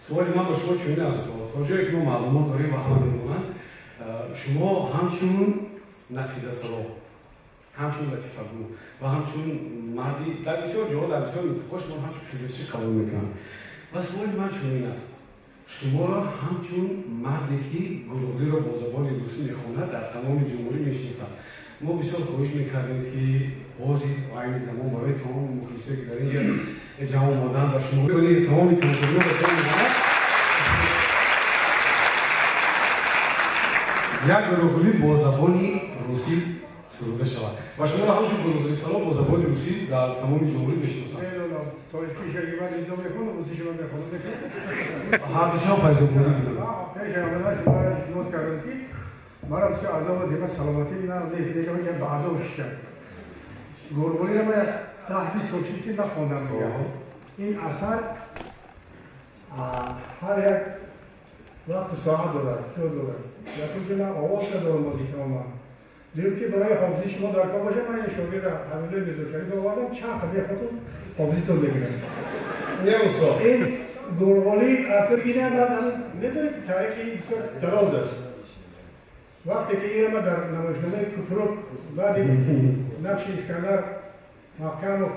Суоли ман ба шумо чунин аст, то ҷое ки мо маълумот дорем ва ҳама медонанд, шумо ҳамчун нақизасаро, ҳамчун латифагӯ ва ҳамчун марди дар бисёр ҷоҳо, дар бисёр минтақаҳо шумо ҳамчун қизилчӣ қабул мекунанд. Ва суоли ман чунин аст: шуморо ҳамчун марде ки Гурӯғлиро бо забони русӣ мехонад, дар тамоми ҷумҳурӣ мешиносанд. Мо бисёр хоҳиш мекардем, ки ҳозир айни замон барои тамоми мухлисое ки дар инҷа ҷамъ омаданд ва шумо тамоми тамошобинон як Гурӯғлӣ бо забони русӣ суруда шавад ва шуморо ҳамчун Гурӯғлисаро бо забони русӣ дар тамоми ҷумҳурӣ мешиносанд. Ҳардушон файзободӣ буданд. Мара бисёр азоб дима, саломатӣ нағз нест, лекин ба азоб шиштам. Гурғулиро ма як 10-20 сол шид ки нахондам дигар. Ин асар ҳар як вақту соат дорад, ҷо дорад. Якум ки ман овоз надорам бозӣ тамоман. Дуюм ки барои ҳофизӣ шумо дар кор бошад, ман ин шогирда Ҳамидуллои Мирзошариф овардам, чанд хат мехотум, ҳофизитон мегирам. Не, устод. Ин Гурғулӣ ина ман медонед ки таърихи ин бисёр дароз аст. Вақте ки инро ман дар намоишномаи Купрук баъди нақши Искандар Маҳкамов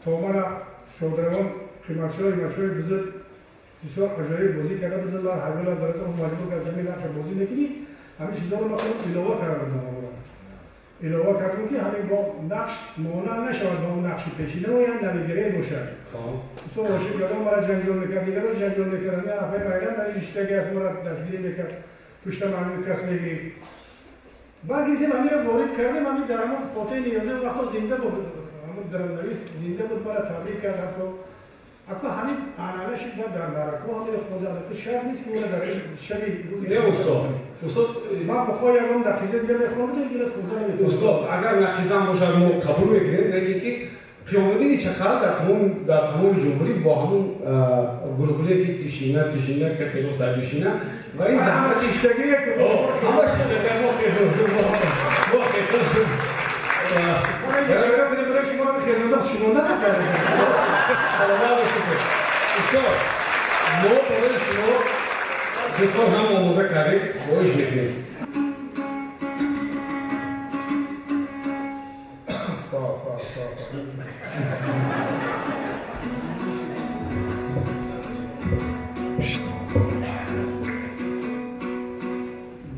то мана шодравон Қиматшоҳи Машои бузург бисёр аҷоиб бозӣ карда буд, ман ҳавола барои маҷбур кард ҳамин нақша бозӣ мекунӣ, ҳамин чизҳоро ман худам илова кардам. Илова кардам ки ҳамин бо нақш монанд нашавад ба он нақши пешина ва як навигарӣ бошад. Устод Ошиқ Гадон мара ҷанҷол мекард, дигарро ҷанҷол мекард, ҳамин афай Майрам дар ин иштаги аст, мара дастгирӣ мекард, пуштам ҳамин кас мегирифт. Баъд гирифтем ҳаминро ворид кардем, ҳамин дар ҳамон Фотеҳи Ниёзӣ вақто зинда буд, ҳамон драмнавис зинда буд, мара табрик кард. Ҳатто ако ҳамин анъана шуд, баъд дар маъракаҳо ҳаминро хонда. Шарт нест ки ӯро дар шаби рӯзи Не, устод, устод, ман бихоҳам ягон нақиза дига мехонам, дигар хонда наметавонам. Устод, агар нақизам бошад, мо қабул мекунем, лекин ки Қиёмиддини Чақар дар тамоми ҷумҳурӣ бо ҳамон Гурғулие ки тишина тишина касе рост бишина ва ин ҳама шиштагие ки ҳама шиштагие мо хезон мо хезон барои шумо хезонда шумонда накардем. Саломат бошед, устод. Мо барои шумо дутор ҳам омода кардем, хоҳиш мекунем.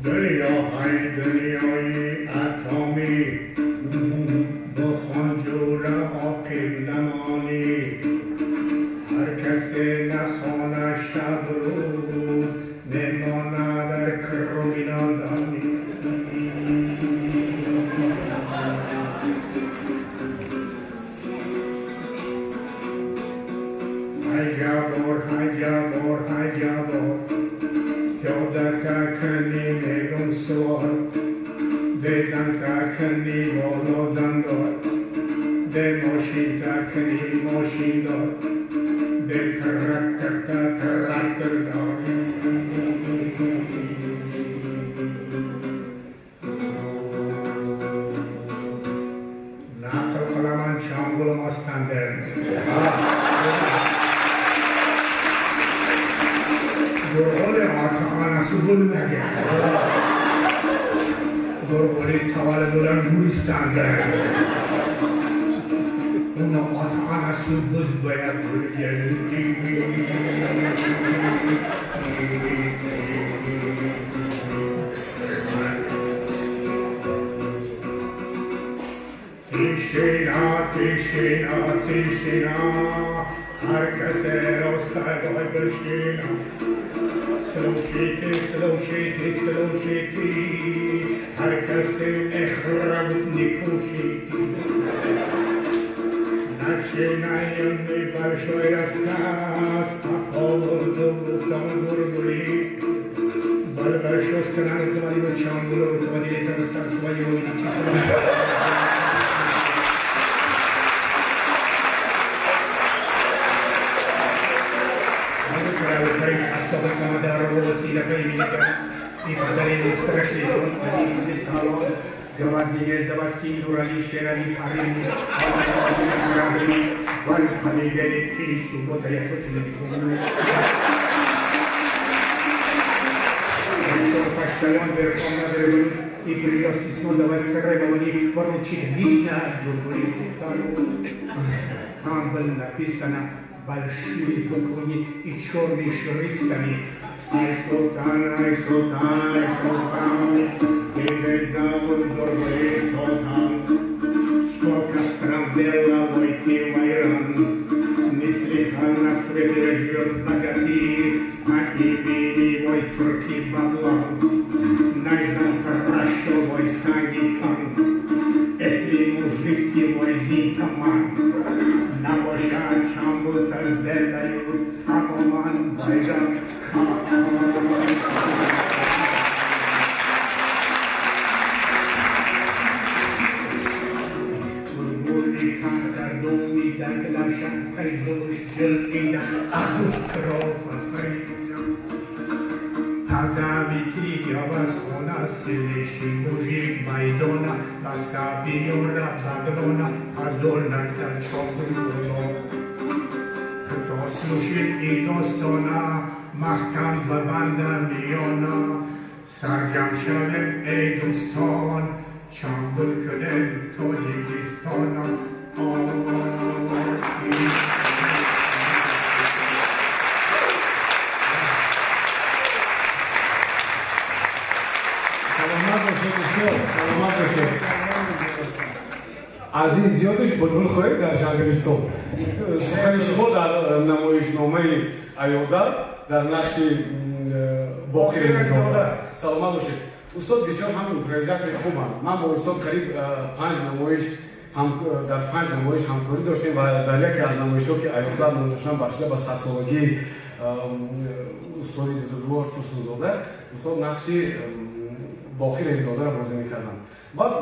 دنیاهای دنیای اتمی بخوان جور عاقل نمانی، هر کسی نخانه شب روز نمانه در کروی نادانی. هجابور هجابور هجابور پیاده تکنی میگم سوار، بزن تکنی بالا زندار، به ماشین تکنی ماشین دار، به ترکتر ترکتر دار. نقل قلمان چانگولم آستندر. Gurg'uli ota-onasi bo'lmagan, Gurg'uli tavallud bo'lgan Gulistonda. Uni ota-onasi biz boya bo'lgan. Тишина, тишина, тишина, ҳар касе ро садой бишина. Слушайте, слушайте, слушайте, ҳар касе эхраб не кушайте. Начинаем небольшой рассказ по поводу Гургули. Большой страны завалила Чангула, руководили Казахстан своего величества. Почтальон верхом на верблюд и привез письмо до востребований поручить лично Зургули Султану. Там было написано большими буквами и черными шрифтами: Ай Султан, ай Султан, ай Султан, тебя зовут Зургули Султан. Сколько стран сделал войти в Иран, не слыхал на свете живет богатырь, а имени мой турки Баблан. Найзан Тарашовой Сагикан, если мужик мой Зинтаман, на боша чамбута сделают Тамаман Байрам. Саломат бошед, устод, саломат бошед. Аз ин зиёдаш булбул хоҳед дар Шаҳристон. Сухани шумо дар намоишномаи Аёда дар нақши Боқир Раҳимзода. Саломат бошед. Устод бисёр ҳам импровизатори хубанд. Ман бо устод қариб 5 намоиш дар 5 намоиш ҳамкорӣ доштем ва дар яке аз намоишҳо ки Аёда ном доштан бахшида ба 100-солагии устоди бузургвор Турсунзода, устод нақши Боқир Раҳимзодаро бозӣ мекарданд. Баъд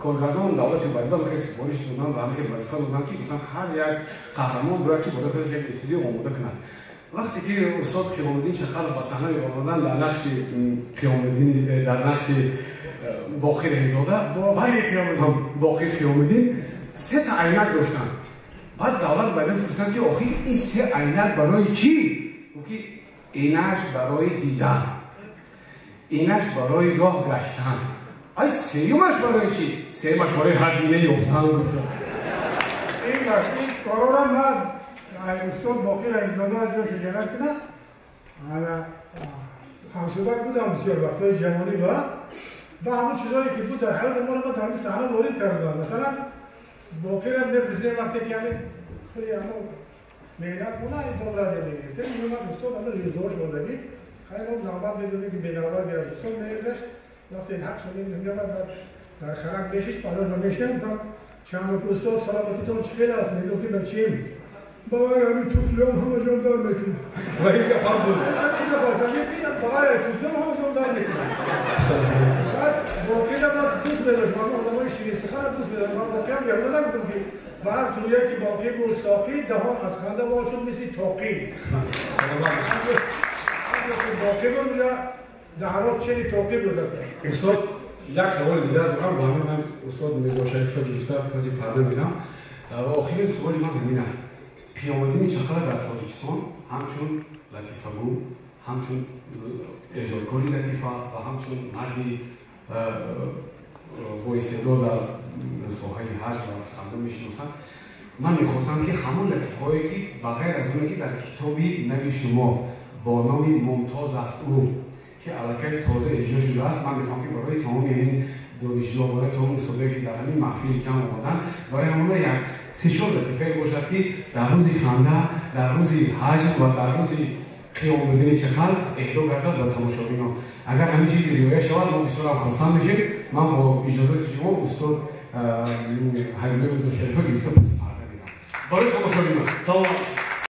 коргардон Давлати Убайдулло хеле супориш доданд ва хеле вазифа доданд, ки гуфтанд ҳар як қаҳрамон бояд ки барои худаш як эстудио омода кунад. Вақте ки устод Қиёмиддин Чақалов ба саҳна меомаданд дар нақши Қиёмиддин, дар нақши Боқир Раҳимзода, Боқир Қиёмиддин се та айнак доштанд. Баъд Давлат Убайдулло пурсиданд, ки охир ин се айнак барои чӣ? Гуфт ки инаш барои дидан, инаш барои роҳ гаштан, ай сеюмаш барои чӣ? Сеюмаш барои ҳар дине ёфтан гуфта. Ин корора ман устод Боқир Раҳимзода аз ҷояшо ҷанат кунад, ҳамсӯҳбат будам бисёр вақтҳои ҷавонӣ ва ҳамон чизҳое ки буд дар ҳаёти моро ман дар ҳамин саҳна ворид кардам. Масалан, Боқирам мепурсидем вақте ки ҳамин худи ҳамон меҳнат куна давлат мегирифтем, меомад устод ҳамин ризоҳош додагӣ, хайр мо навбат медодем ки бенавбат биёяд. Устод мегузашт, вақте ҳақ шудем меомад дар харак мешишт, палош мешидем, чанд рӯз устод саломатитон чӣ хел аст? Мегуфт ки ба чим? Бавар ҳамин туфлиём ҳама ҷон дар мекунад. Ва ин гап ҳам буд. Ин гап аст, бавар туфлиём ҳама ҷон дар мекунад. Баъд Боқирам ман дӯст медошт, ман одамои ширинсуханро дӯст медоштам. Ман воқеан беҳуда нагуфтам ки ба ҳар тӯя ки Боқир буд соқӣ, даҳон аз ханда во шуд мисли тоқӣ. Боқир буд, даҳанот чени тоқӣ буд. Устод, як саволи дигар дорам, бо ҳамин ман устод Мирзо Шарифро гирифта паси парда мегирам. Охирин суоли ман ҳамин аст. Қиёмиддини Чақала дар Тоҷикистон ҳамчун латифагӯ, ҳамчун эҷодкори латифа ва ҳамчун марди боистеъдод дар соҳаи ҳаҷ ва ханда мешиносанд. Ман мехостам ки ҳамон латифаҳое ки ба ғайр аз оне ки дар китоби нави шумо бо номи Мумтоз аст ӯ, ки аллакай тоза эҷод шудааст, ман мехоҳам ки барои тамоми ҳамин донишҷӯ, барои тамоми устодое ки дар ҳамин маҳфил ҷамъ омаданд, барои ҳамона як се-чор латифае бошад ки дар рӯзи ханда, дар рӯзи ҳаҷм ва дар рӯзи Қиёмиддини Чақал эҳдо гардад ба тамошобинон. Агар ҳамин чизи риоя шавад, мо бисёрам хурсанд мешем. Ман бо иҷозати шумо устод Ҳабибулло Мирзо Шарифро гирифта паси парда мерам барои тамошобинон. Саломат.